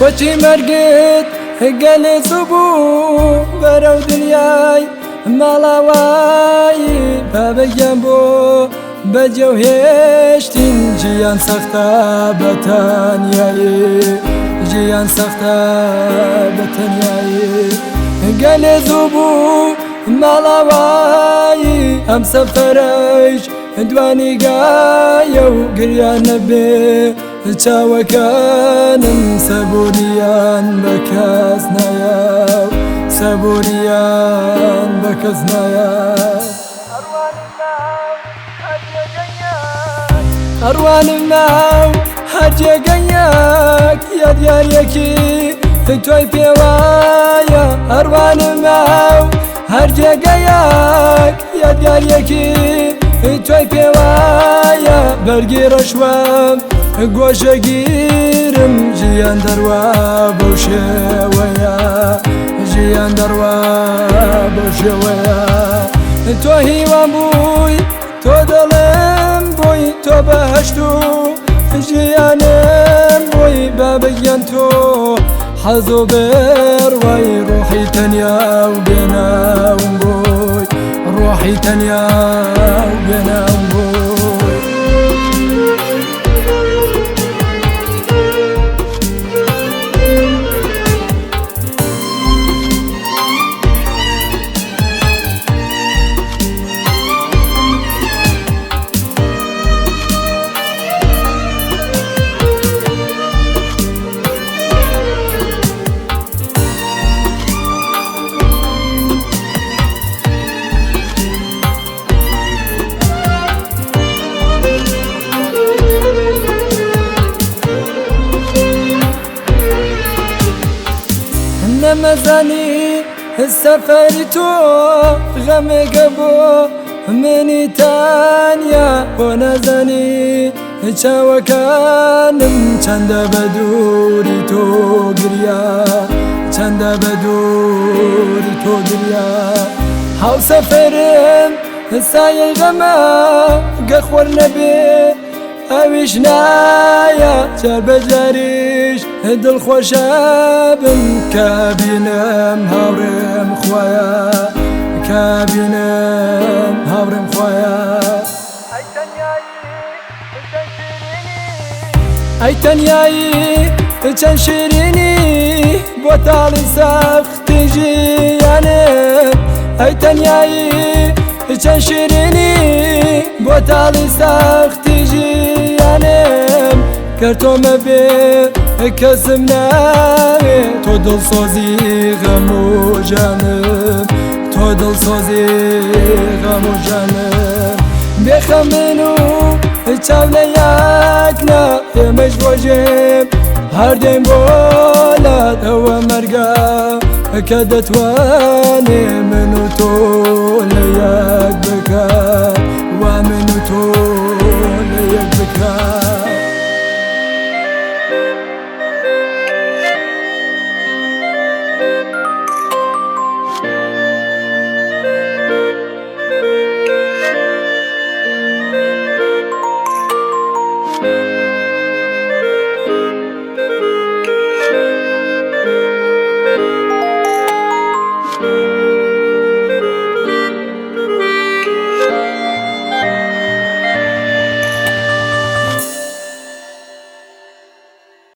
کۆچی مەرگت گەلێ زوو بوو بەرەو دنیای ماڵاوایی بابەگیان بۆ بەجێو هێشتین ژیان سەختە بە تەنیایی ژیان سەختە بە تەنیایی گەلێ زوو بوو ماڵاوایی ئەم سەفەرەیش دوانیگایە و گریان نەبێ چاوەکانم سەبوریان بە کەس نایە سەبوریان بە کەس نایە. ئەڕوانم ناو هەر جێگەیەک یادگاریەکی تۆی پێوایە ئەڕوانم ناو هەر جێگەیەک یادگاریەکی تۆی پێوایە بەرگی ڕەشوەم گۆشەگیرم ژیان دەڕوا بەو شێوەیە ژیان دەڕوا بەو شێوەیە تۆ هیوام بووی تۆ دەڵێم بووی تۆ بەهەشت و ژیانم بووی بابەگیان تۆ حەز و بڕوای ڕۆحی تەنیا و بێناوم بووی ڕۆحی تەنیا و بێناوم بووی. نەمەزانی سەفەری تۆ غەمێکە بۆ منی تەنیا بۆ نەزانی چاوەکانم چەندە بە دووری تۆ گریا چەندە بە دووری تۆ گریا هاوسەفەرم سایەی غەمە گە خۆر نەبێ ئەویش نایە جار بە جاریش دڵخۆشە بم کە بینم هاوڕێم خوایە کە بینم هاوڕێم خوایە. ئەی تەنیایی چەند شیرینی بۆ تاڵی سەختی ژیانم ئەی تەنیایی چەند شیرینی بۆ تاڵی سەختی ژیانم کە تۆ مەبێ کەسم ناوێ تۆ دڵسۆزی غەم و ژەمم تۆ دڵسۆزی غەم و ژەمم بێخەمن و چاو لە یەک نا ئێمەش ڕۆژێ هەردێن بۆ لات ئەوە مەرگە کە دەتوانێ من و تۆ لە یەک بکات وا من و تۆ لە یەک بکات.